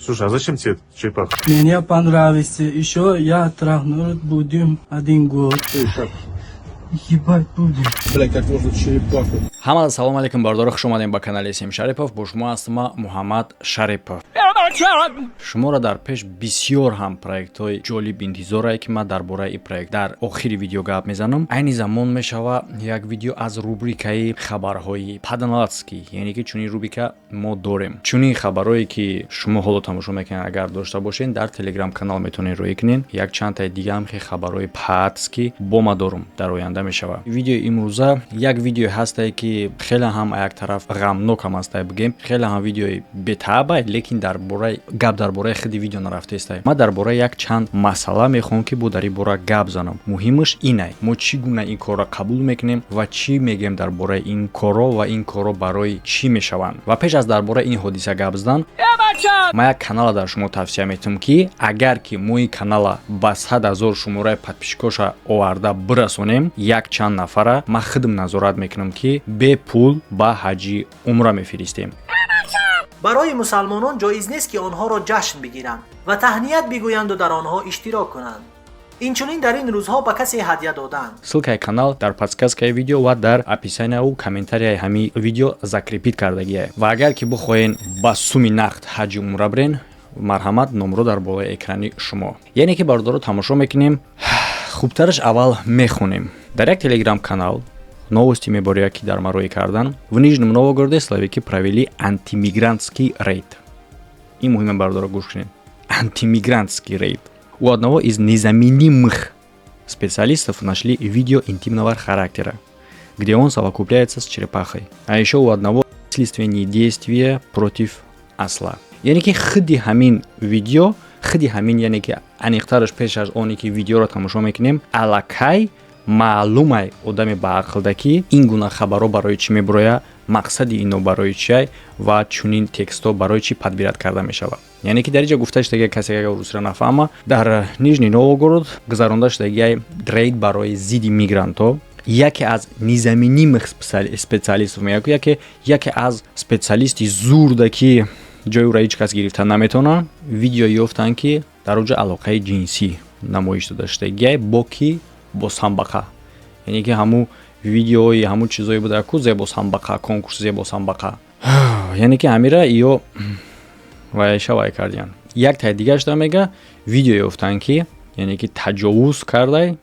Слушай, а зачем тебе этот черепах? Мне понравится. Еще я трахнуть будем один год. Ебать будем. Бля, как можно черепаху? Ҳама салом алейкум, бардора, хуш омадем ба канали Сем Шарипов. Бо шумо ҳастам ман, Муҳаммад Шарипов. Шуморо дар пеш бисёр ҳам проектҳои ҷолиб интизорае, ки ман дар бораи ин проект дар охири видео гап мезанам. Айни замон мешава як видео аз рубрикаи хабарҳои паданалатский, яъне ки чунин рубрика мо дорем. Чунин хабарҳое, ки шумо ҳоло тамошо мекунед, агар дошта бошед, дар телеграм канал метавонед роӣ кунед. Як чандтаи дига ҳам хе хабарҳои падский бо ма дорум, дар оянда мешава. Видеои имрӯза як видеое ҳастае, ки хеле ҳам як тараф ғамнок ҳам ҳастае, бигем, хеле ҳам видеои бетаабай, лекин дар бораи гап дар бораи худи видео нарафтаестай. Ман дар бораи як чанд масъала мехоҳам, ки бо дар ин бора гап занам. Муҳимаш инай: мо чӣ гуна ин корро қабул мекунем ва чӣ мегӯем дар бораи ин корро ва ин корро барои чӣ мешаванд. Ва пеш аз дар бораи ин ҳодиса гап задан, ман як канала дар шумо тавсия метиҳам, ки агар ки мо ин канала ба 100 000 шумораи подписчикоша оварда бирасонем, як чанд нафара ман худам назорат мекунам, ки бепул ба ҳаҷи умра мефиристем. Барои мусалмонон ҷоиз нест, ки онҳоро ҷашн бигиранд ва таҳният бигӯянду дар онҳо иштирок кунанд. Инчунин дар ин рӯзҳо ба касе ҳадя доданд. Ссылкаи канал дар подсказкаи видео ва дар описанияу комментарияи ҳамин видео закрепить кардагиае. Ва агар ки бихоҳен ба суми нақд ҳаҷи умра бирен, марҳамат, номро дар болои экрани шумо. Яъне ки, бародаро, тамошо мекунем, хубтараш аввал мехонем. Дар як телеграм канал новости мебория, ки дар мароӣ кардан: в Нижнем Новгороде силовики провели антимигрантский рейд. Ин муҳима, бародаро, гӯш кунед: антимигрантский рейд. У одного из незаменимых специалистов нашли видео интимного характера, где он совокупляется с черепахой, а еще у одного следственные действия против осла. Яъне ки худи ҳамин видео, худи ҳамин, яъне ки аниқтараш, пеш аз оне ки видеоро тамошо мекунем, аллакай маълумай одами баақлда, ки ин гуна хабарҳо барои чӣ мебуроя, мақсади ино барои чиай ва чунин текстҳо барои чӣ подбирать карда мешавад. Яъне ки дар инҷа гуфта шудагия, касе агар русиро нафаҳма, дар Нижний Новгород гузаронда шудагиай рейд барои зидди мигрантҳо. Яке аз незаменимых специалистов, мегӯяд, яке аз специалисти зурда, ки ҷои ӯро ҳеҷ кас гирифта наметавонад, видео ёфтанд, ки дар оҷа алоқаи ҷинсӣ намоиш дода шудагиай. Бо ки? Бо самбақа. Яъне ки ҳамун видеои, ҳамун чизое буда ку, зебо самбақа, конкурс зебо самбақа. Яъне ки ҳамира ё вайша вай кардиян. Як таи дигарашда мега, видео ёфтанд, ки яъне ки таҷовуз кардай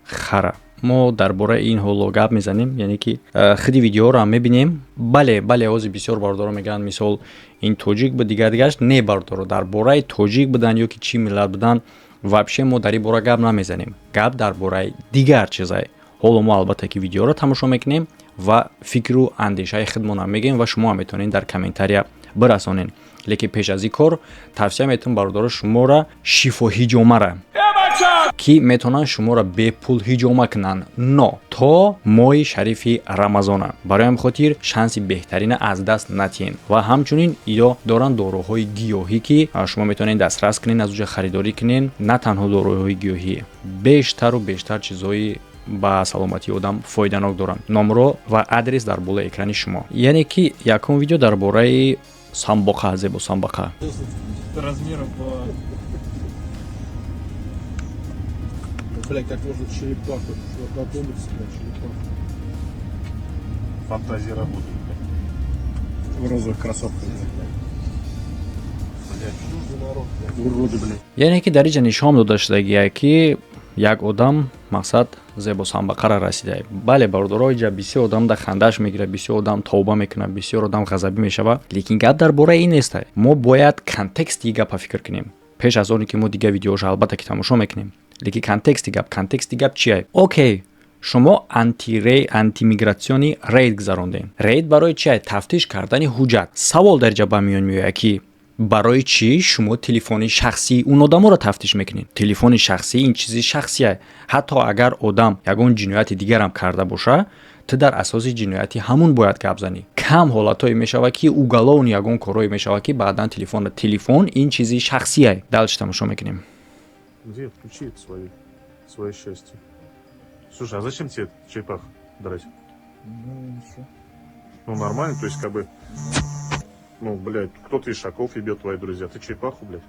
хара. Мо дар бораи ин ҳоло гап мезанем, яъне ки худи видеоро ҳам мебинем. Бале, ҳозир бисёр бародаро мегӯянд, мисол, ин тоҷик буд, дигар дигараш. Не, бародаро, дар бораи тоҷик будан ё ки чӣ миллат будан вообще мо дар ин бора гап намезанем. Гап дар бораи дигар чизае. Ҳоло мо албатта ки видеоро тамошо мекунем ва фикру андешаи худмонам мегӯем ва шумо ҳам метавонед дар комментария бирасонед. Лекин пеш аз ин кор тавсия метавон, бародаро, шуморо шифо ҳиҷомара, ки метавонанд шуморо бепул ҳиҷома кунанд, но то моҳи шарифи Рамазона. Барои ҳамин хотир шанси беҳтарина аз даст натиҳен. Ва ҳамчунин ё доранд доруҳои гиёҳӣ, ки шумо метавонед дастрас кунед, аз уҷа харидорӣ кунед. На танҳо доруҳои гиёҳӣ, бештару бештар чизҳои ба саломатии одам фоиданок доранд. Номро ва адрес дар болои экрани шумо. Яъне ки якум видео дар бораи самбоқа, зебо самбақа. Размером по Бля, как можно черепаху? Додуматься, бля, черепаху. Фантазия работает. В розовых кроссовках. Блядь. Народ, бля. Уроды, блядь. Яъне ки дар инҷа нишон дода шудагие, ки як одам, мақсад, зебо самбақара расида. Бале, бародаро, инҷа бисёр одам да хандаш мегирад, бисёр одам тавба мекунад, бисёр одам ғазабӣ мешавад, лекин гап дар бораи ин нест. Мо бояд контексти гапа фикр кунем пеш аз оне ки мо дигар видеоша албатта ки тамошо мекунем. Лекин контексти гап чие? Окей, шумо антимиграционный рейд гузарондем. Рейд барои чие? Тафтиш кардани ҳуҷҷат. Савол дар инҷа ба миён меояд, ки барои чӣ шумо телефони шахсии он одаморо тафтиш мекунед? Телефони шахсӣ ин чизи шахсие. Ҳатто агар одам ягон ҷинояти дигарам карда боша, ту дар асоси ҷинояти ҳамун бояд гап занӣ. Кам ҳолатҳое мешавад, ки уголовный ягон корҳое мешавад, ки баъдан телефон ин чизи шахсие. Дальше тамошо мекунем. Где? Включи это свое счастье. Слушай, а зачем тебе этот черепах драть? Ну, ничего. Ну, нормально, то есть как бы. Ну, блядь, кто-то ишаков ебет, твои друзья. Ты черепаху, блядь?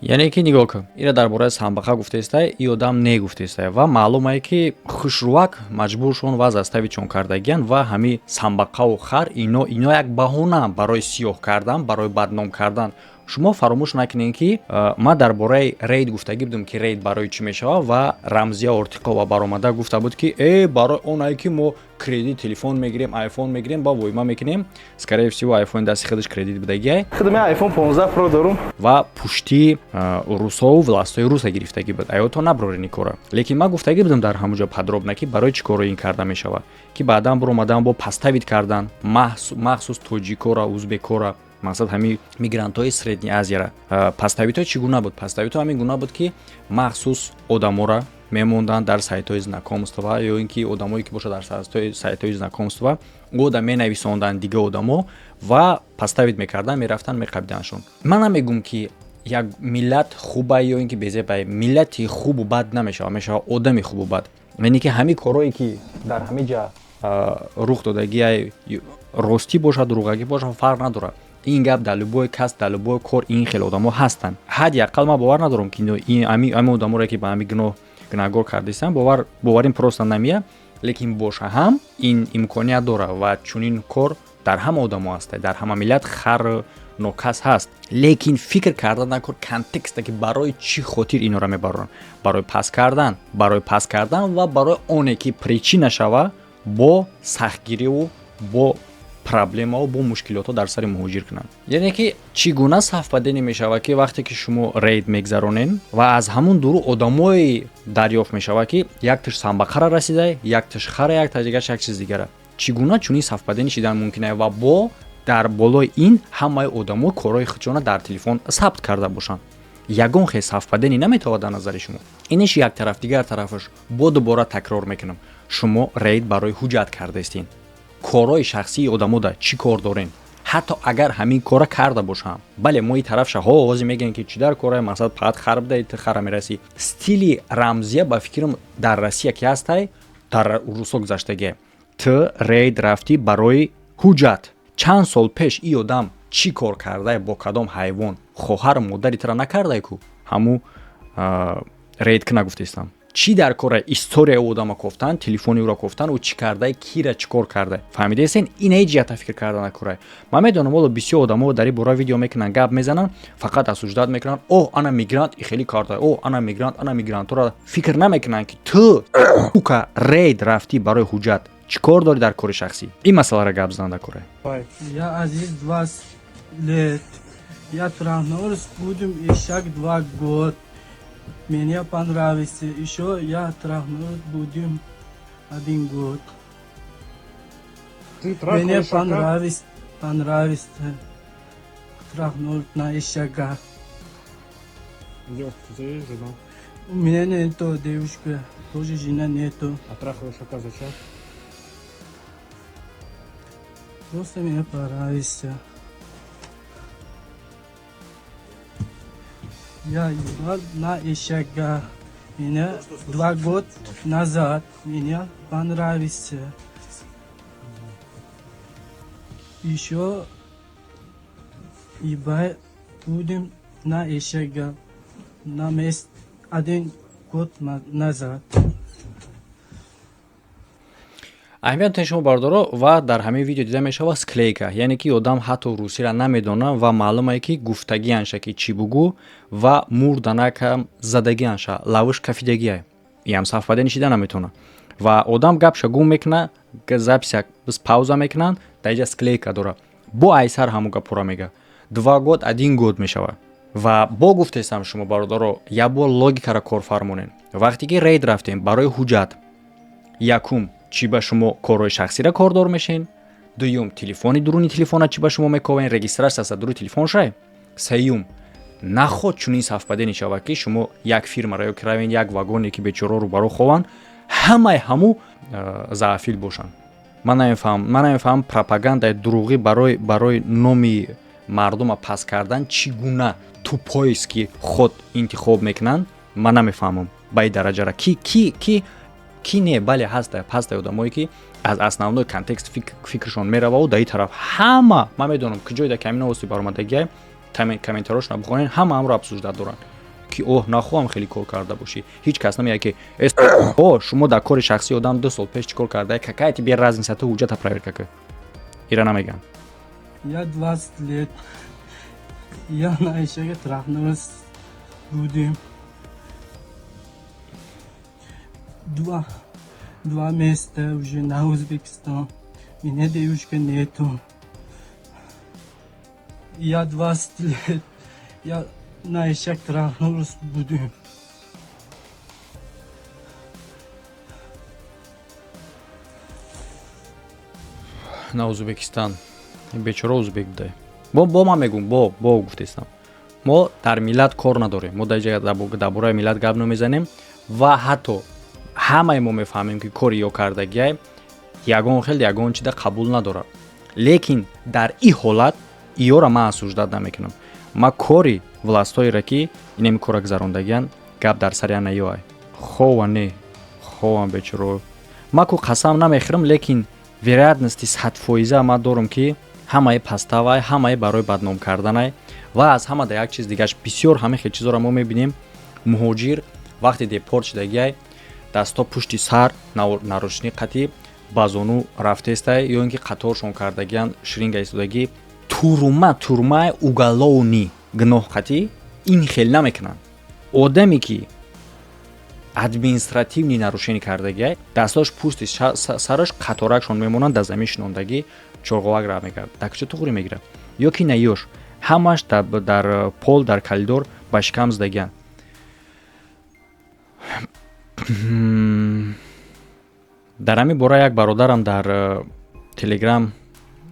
Яъне ки нигоҳ кун, ира дар бораи самбақа гуфтаистай, и одам не гуфтаистай ва маълумае, ки хушрувак маҷбуршон ва заставить шон кардагиян. Ва ҳами самбақаву хар, ино як баҳона барои сиёҳ кардан, барои бадном кардан. Шумо фаромӯш накунед, ки ман дар бораи рейд гуфтагӣ будам, ки рейд барои чӣ мешавад. Ва Рамзия Ортиқова баромада гуфта буд, ки барои онае, ки мо кредит телефон мегирем, айфон мегирем, ба войма мекунем. Скорее всего, айфони дасти худаш кредит будагиай. Худам iPhone 15 Pro дорум. Ва пушти русову властои руса гирифтагӣ буд. Аёто наброрени кора, лекин ман гуфтагӣ будам дар ҳамуҷо подробно, ки барои чӣ коро ин карда мешавад, ки баъдан буромадан бо подставить кардан махсус тоҷикора, узбекора, мақсад ҳамин мигрантҳои Средний Азияра. Подставить ҳо чӣ гуна буд? Подставить ҳо ҳамин гуна буд, ки махсус одамора мемонданд дар сайтҳои знакомства ё ин ки одамое ки бошад дар сайтҳои знакомства, ода менависонданд дига одамо ва подставить мекарданд, мерафтанд, меқабиданшон. Ман намегӯм, ки як миллат хуба ё ин ки безеба. Миллати хубу бад намешавад, мешавад одами хубу бад. Яъне ки ҳамин корое, ки дар ҳамин ҷа рух додагиай, ростӣ бошад, дурӯғагӣ бошад, фарқ надорад. Ин гап дар любой кас, дар любой кор ин хел одамо ҳастанд. Ҳадди ақал ман бовар надорам, ки ҳамин одаморе, ки ба ҳамин гуноҳ гунаҳгор кардистанд, боварим просто намеяд. Лекин боша ҳам ин имконият дорад ва чунин кор дар ҳама одамо ҳаста, дар ҳама миллат хар нокас ҳаст. Лекин фикр карда накор контекста, ки барои чӣ хотир инора мебароранд: барои паст кардан, барои паст кардан ва барои оне ки причина шава бо сахтгириву бо проблемао, бо мушкилотҳо дар сари муҳоҷир кунанд. Яъне ки чӣ гуна совпадение мешавад, ки вақте ки шумо рейд мегзаронен ва аз ҳамун дуру одамое дарёфт мешавад, ки якташ самбақара расида, якташ хара, якташ дигараш як чиз дигара? Чӣ гуна чунин совпадение шидан мумкин ва бо дар болои ин ҳамаи одамо корҳои худшона дар телефон сабт карда бошанд? Ягон хел совпадение наметавад дар назари шумо? Иниш як тараф, дигар тарафаш, бо дубора такрор мекунам: шумо рейд барои ҳуҷҷат кардаистин. Корҳои шахсии одамода чӣ кор дорем? Ҳатто агар ҳамин кора карда бошам, бале, мо и тарафша ҳо оғозе мегӯем, ки чӣ дар кора, мақсад паат хар бидаи, ту хара мерасӣ. Стили Рамзия, ба фикрам, дар Россия ки ҳастай, дар русо гузаштагие. Ту рейд рафтӣ барои ҳуҷҷат. Чанд сол пеш и одам чӣ кор кардае, бо кадом ҳайвон, хоҳару модари тура накардае ку ҳаму рейд ки нагуфтаистам. Чӣ дар кора историяи одама кофтан, телефони ӯро кофтан, ӯ чӣ кардае, кира чӣ кор кардае? Фаҳмидаестен? Ин ҳеҷ ҷиҳата фикр карда накорае. Ман медонам, ҳоло бисёр одамо дар ин бора видео мекунанд, гап мезананд, фақат осуждать мекунанд: «О, ана мигрант и хеле кардае, о, ана мигрант, ана мигрантора». Фикр намекунанд, ки ту ука рейд рафтӣ барои ҳуҷҷат, чӣ кор дорӣ дар кори шахсӣ? Ин масъаларо гап зан дар кора. Я Азиз, 20 лет. Я трахнулась будем ишак 2 год. Мне понравится. Еще я трахнул будем один год. Ты Мне понравится, понравится. Трахнул на ишака. Девушка, у тебя есть жена? У меня нету девушка, тоже жена нету. А трахал ишака зачем? Просто мне понравится. Я ебал на ишака. Меня 2 года назад меня понравится. Еще ебать будем на ишака. На месяц один год назад. Аҳамият шумо, бардоро, ва дар ҳамин видео дида мешавад склейка, яъне ки одам ҳатто русиро намедона ва маълумае, ки гуфтагианша, ки чӣ бугӯ, ва мурданакам задагианша, лавш кафидагия, иам совпадение шида наметавона. Ва одам гапша гум мекуна, запися пауза мекунанд, дар иҷа склейка дора, бо айсар ҳамун гапҳоро мега. 2 год, один год мешавад. Ва бо гуфтестам шумо, бародаро, як бор логикаро кор фармонем. Вақте ки рейд рафтем барои ҳуҷҷат, якум, чӣ ба шумо корҳои шахсиро кордор мешен? Дуюм, телефони дуруни телефона чӣ ба шумо мековен? Регистрация аст дуруни телефон шай. Сеюм, наход чунин совпадение шавад, ки шумо як фирмаро ё ки равен як вагоне, ки бечораро рӯбаро хованд, ҳамаи ҳаму зоофил бошанд. Ман намефаҳмам, ман намефаҳмам, пропагандаи дурӯғӣ барои номи мардума паст кардан чӣ гуна тупоест, ки худ интихоб мекунанд. Ман намефаҳмам ба ин дараҷара ки Ки не, бале, ҳаста одамое, ки аз основной контекст фикршон мерававу дар ин тараф. Ҳама ман медонам, ки ҷойда камина ости баромадагиай, комментарошона бихонед, ҳама ҳамро обсуждать доранд, ки оҳ, нахоҳам хеле кор карда бошӣ. Ҳеҷ кас намеяд, ки о, шумо дар кори шахсии одам 2 сол пеш чӣ кор карда, какая тебе разница, ту ҳуҷҷата проверка кӣ, ира намегӯянд. Я 20 лет. Я на ишаке трахнулась будем. 2 месяца уже на Узбекистан. Меня девушка нету. Я 20 лет. Я на ишак трахнулась будем. На Узбекистан, бечора узбек будай. Бо ман мегӯм, бо гуфтестам, мо дар миллат кор надорем, мо дар ҷа дар бораи миллат гап намезанем ва ҳатто ҳамаи мо мефаҳмем, ки кори ё кардагиай ягон хел ягон чида қабул надорад, лекин дар ин ҳолат иёра ман осуждать намекунам. Ма кори властҳоеро, ки инами кора гузарондагиян, гап дар сари ана ёай хова не ховам, бечоро. Ма ку қасам намехӯрам, лекин вероятности 100% ман дорам, ки ҳамаи паставай, ҳамаи барои бадном карданай. Ва аз ҳама да як чиз дигаш, бисёр ҳамин хел чизоро мо мебинем: муҳоҷир вақте депорт шудагиай, дасто пушти сар, наручник қатӣ ба зону рафтестай, ё ин ки қаторшон кардагиян, ширинга истодагӣ, турма, турмаи уголовный гуноҳ қатӣ ин хел намекунанд. Одаме ки административный нарушение кардагиай, дастош пушти сараш, қаторакшон мемонанд, дар замин шинондагӣ, чорғовак ра мекард, дар куҷо туғри мегирад, ё ки наёш ҳамаш дар пол, дар коридор ба шикам задагиян. Дар ҳамин бора як бародарам дар телеграм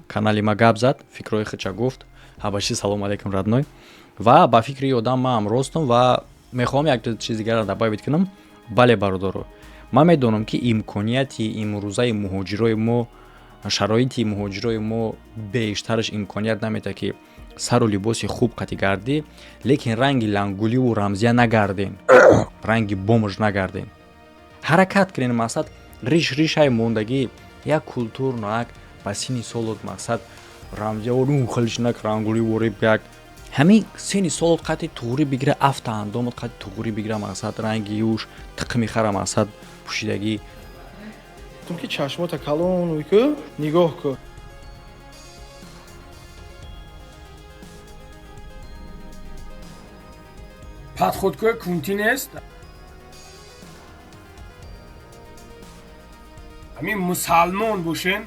канали ма гап зад, фикрҳои худша гуфт. Ҳабаши, салому алайкум, родной. Ва ба фикри одам маам ростум ва мехоҳам як чиз дигарро добавить кунам. Бале, бародаро, ман медонам, ки имконияти имрӯзаи муҳоҷирои мо, шароити муҳоҷирои мо бештараш имконият наметавад, ки сару либоси хуб қатӣ гардӣ, лекин ранги лангуливу рамзия нагарден, ранги бомж нагарден. Ҳаракат кунен, мақсад, риш ришай мондагӣ, як культурно, як ба синни солот, мақсад, рамзия хелшинак рангули вориб, як ҳамин синни солот қати туғрӣ бигира, афта андомот қати туғрӣ бигира, мақсад, ранги юш тиқми хара, мақсад, пӯшидагӣ. Ки чашмота калон ку, нигоҳ ку. Подходкои кунтӣ нест. Ҳамин мусалмон бошен,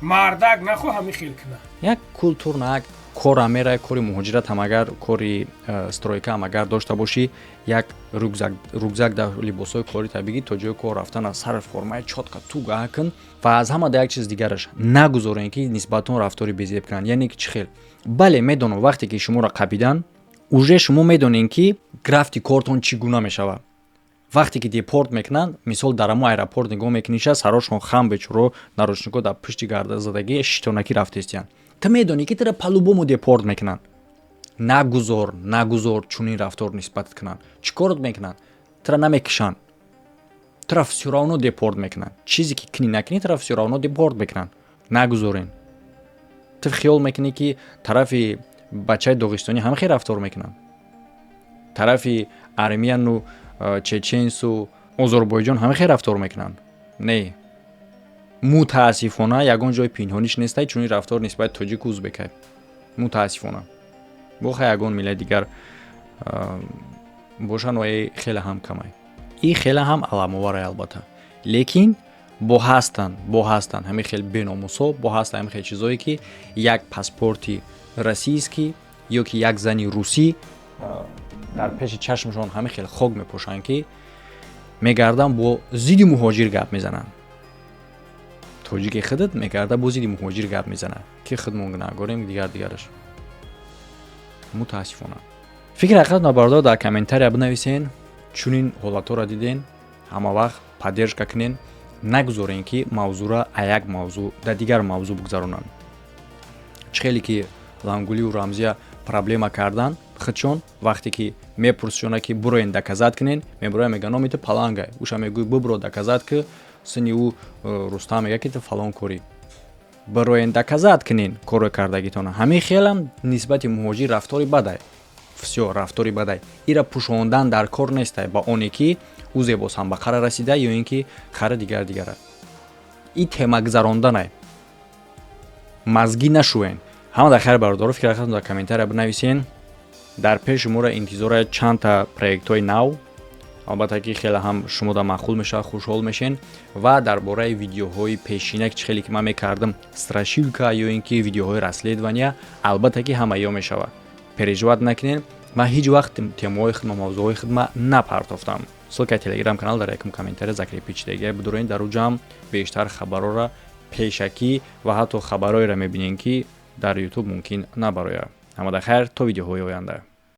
мардак нахо ҳамин хел кунад. Як культурно, як кора мерай, кори муҳоҷиратам, агар кори стройкаам агар дошта бошӣ, як рюкзак дар либосҳои корита бигӣ, то ҷои кор рафтан аз сари формаи чётко туга кун. Ва аз ҳама да як чиз дигараш: нагузорем, ки нисбатон рафтори безеб кунанд. Яъне ки чӣ хел? Бале, медонам, вақте ки шуморо қабидан, уже шумо медонед, ки графти кортон чӣ гуна мешавад. Вақте ки депорт мекунанд, мисол, дар ҳамон аэропорт нигоҳ мекуниша, сарошон хам, бечуро, наручнико дар пушти гарда задагӣ, шитонакӣ рафтестиянд, ту медонӣ, ки тура по-любому депорт мекунанд. Нагузор, нагузор чунин рафтор нисбат кунанд. Чӣ корот мекунанд? Тура намекушанд, тура всё равно депорт мекунанд. Чизе ки кунӣ накунӣ, тура всё равно депорт мекунанд. Нагузорен. Ту хиёл мекунӣ, ки тарафи бачаи доғистонӣ ҳам хел рафтор мекунанд, тарафи армияну чеченсу Озарбойҷон ҳама хел рафтор мекунанд? Не, мутаассифона, ягон ҷои пинҳониш нестай чунин рафтор нисбати тоҷику узбекай. Мутаассифона, боха ягон миллати дигар бошанд, ваи хеле ҳам камай, и хеле ҳам аламоварай, албатта, лекин бо ҳастанд ҳамин хел беномусҳо, бо ҳастанд ҳамин хел чизое, ки як паспорти российский ё ки як зани русӣ дар пеши чашмшон ҳамин хел хок мепошанд, ки мегарданд, бо зидди муҳоҷир гап мезананд. Тоҷики худат мегарда, бо зидди муҳоҷир гап мезанад, ки худмон гунаҳгорем, дигар дигараш. Мутаассифона, фикри ҳақиқат, бародар, дар комментария бинависен. Чунин ҳолатҳоро диден, ҳама вақт поддержка кунен, нагузорен, ки мавзӯъра а як мавзӯъ дар дигар мавзӯъ бигзаронанд. Чӣ хеле ки Лангуливу Рамзия проблема кардан. Худшон вақте ки мепурсшона, ки буроен, доказать кунен, мебуроя, мега: «Номи ту Палангай». Уша мегӯй: «Бубро, доказать ки». Сини ӯ Рустам мега, ки ту фалон корӣ, бироен, доказать кунен корро кардагитона. Ҳамин хелам нисбати муҳоҷир рафтори бадай, всё, рафтори бадай. Ира пӯшондан дар кор нестай ба оне ки ӯ зебосам ба қара расида ё ин ки хари дигар дигара. И тема гузаронданай, мазгӣ нашӯен. Ҳама дар хайр, бародаро. Фикр дар комментария бинависен. Дар пеши моро интизора чандта проектҳои нав. Албатта, ки хеле ҳам шумода маъқул мешавад, хушҳол мешен. Ва дар бораи видеоҳои пешина, ки чӣ хеле ки ман мекардам, страшилка ё ин ки видеоҳои расследования, албатта ки ҳамаё мешавад, переживать накунен. Ман ҳеҷ вақт темаҳои худма, мавзӯъҳои худма напартофтам. Ссылкаи телеграм канал дар якум комментария закрепить шудагия, бидурен. Дар уҷам бештар хабарора пешакӣ ва ҳатто хабарҳоеро мебинем, ки дар Ютуб мумкин набарояд. Ҳамада хайр, то видеоҳои оянда.